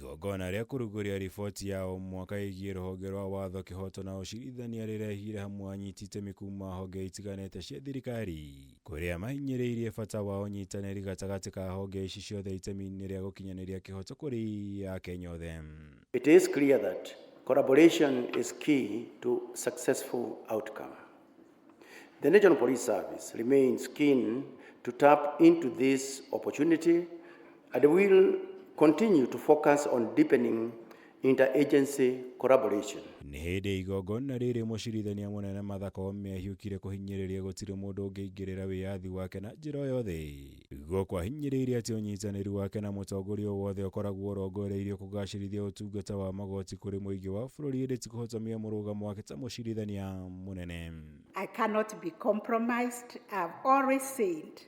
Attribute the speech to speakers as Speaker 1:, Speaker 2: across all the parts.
Speaker 1: Igongona rĩa kũrugũria riboti ya o mwaka ĩgiĩ rũhonge rwa watho, kĩhooto na ũcirithania rĩrehire hamwe anyiti itemi kuma honge itiganĩte cia thirikari kũrĩa mahinyĩrĩirie bata wa ũnyitanĩri gatagatĩ ka honge ici ciothe itemi-inĩ rĩa gũkinyanĩria kĩhooto kũrĩ Akenya othe.
Speaker 2: It is clear that collaboration is key to successful outcome. The National Police Service remains keen to tap into this opportunity and will continue to focus on deepening interagency collaboration.
Speaker 1: Nĩ hĩndĩ igongona rĩrĩ mũcirithania mũnene Martha Koome ahiũkire kũhinyĩrĩria gũtirĩ mũndũ ũngĩingĩrĩra wĩyathi wake na njĩra o yothe. Gũkũ ahinyĩrĩirie atĩ ũnyitanĩri wake na mũtongoria o wothe ũkoragwo ũrongoreirio kũgacĩrithia ũtungata wa magoti kũrĩ mũingĩ wa bũrũri ĩndĩ ti kũhotomia mũrũgamo wake ta mũcirithania mũnene.
Speaker 3: I cannot be compromised. I've always said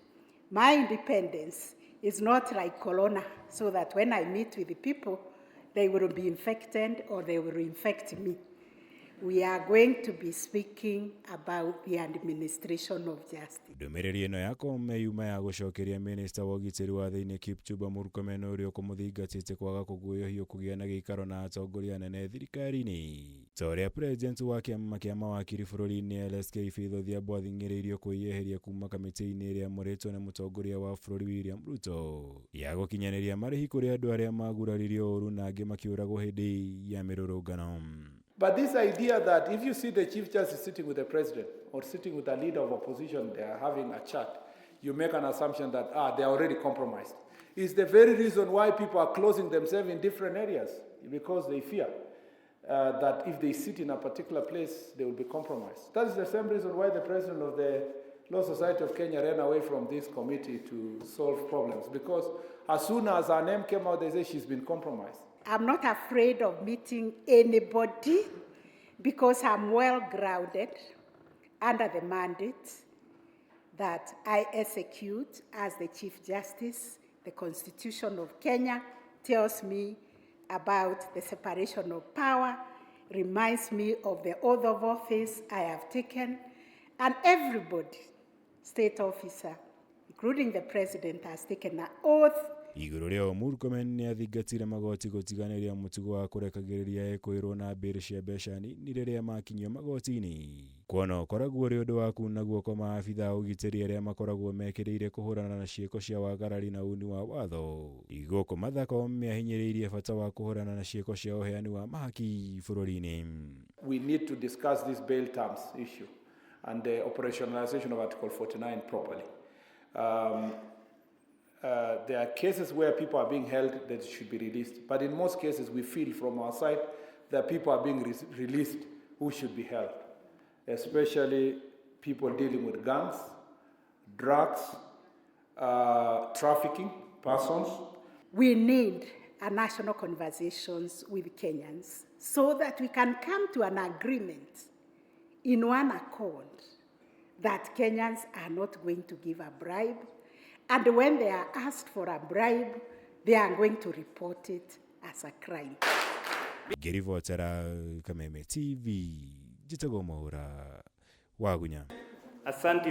Speaker 3: my independence is not like corona, so that when I meet with the people, they will be infected or they will infect me. We are going to be speaking about the administration of justice.
Speaker 1: Ndũmĩrĩri ĩno ya Koome yuma ya gũcokeria minista wa ũgitĩri wa thĩinĩ Kipchumba Murkomen ũrĩa ũkũmũthingatĩte kwaga kũguoyohio kũgĩa na gĩikaro na atongoria anene thirikari-inĩ ta ũrĩa president wa kĩama kĩa mawakiri bũrũri-inĩ LSK Faith Odhiambo athing'ĩrĩirio kwĩyeheria kuma kamĩtĩ-inĩ ĩrĩa ĩamũrĩtwo nĩ mũtongoria wa bũrũri William Ruto ya gũkinyanĩria marĩhi kũrĩ andũ arĩa maguraririo ũru na angĩ makĩũragwo hĩndĩ ya mĩrũrũngano.
Speaker 4: But this idea that if you see the Chief Justice sitting with the president or sitting with the leader of opposition, they are having a chat, you make an assumption that they are already compromised. It's the very reason why people are closing themselves in different areas, because they fear that if they sit in a particular place, they will be compromised. That is the same reason why the president of the Law Society of Kenya ran away from this committee to solve problems, because as soon as her name came out, they say she's been compromised.
Speaker 3: I'm not afraid of meeting anybody because I'm well grounded under the mandate that I execute as the Chief Justice. The Constitution of Kenya tells me about the separation of power, reminds me of the oath of office I have taken, and everybody, state officer, including the president, has taken an oath.
Speaker 1: Igũrũ rĩa Murkomen nĩ athingatire magoti gũtiganĩria mũtugo wa kũrekagĩrĩria ekũĩrwo na mbĩrĩ cia mbeca nini rĩrĩa makinyio magoti-inĩ kuona ũkoragwo ũrĩ ũndũ wa kuna guoko maabitha a ũgitĩri arĩa makoragwo mekĩrĩire kũhũrana na ciĩko cia wagarari na uni wa watho. Gũkũ Martha Koome ahinyĩrĩirie bata wa kũhũrana na ciĩko cia ũheani wa mahaki bũrũri-inĩ.
Speaker 4: We need to discuss this bail terms issue and the operationalization of Article 49 properly. There are cases where people are being held that should be released, but in most cases we feel from our side that people are being released who should be held, especially people dealing with guns, drugs, trafficking persons.
Speaker 3: We need a national conversations with Kenyans so that we can come to an agreement in one accord that Kenyans are not going to give a bribe, and when they are asked for a bribe, they are going to report it as a crime.
Speaker 1: Ngĩribotera Kameme TV, njĩtagwo Mwaũra Wagunya.
Speaker 5: Asante.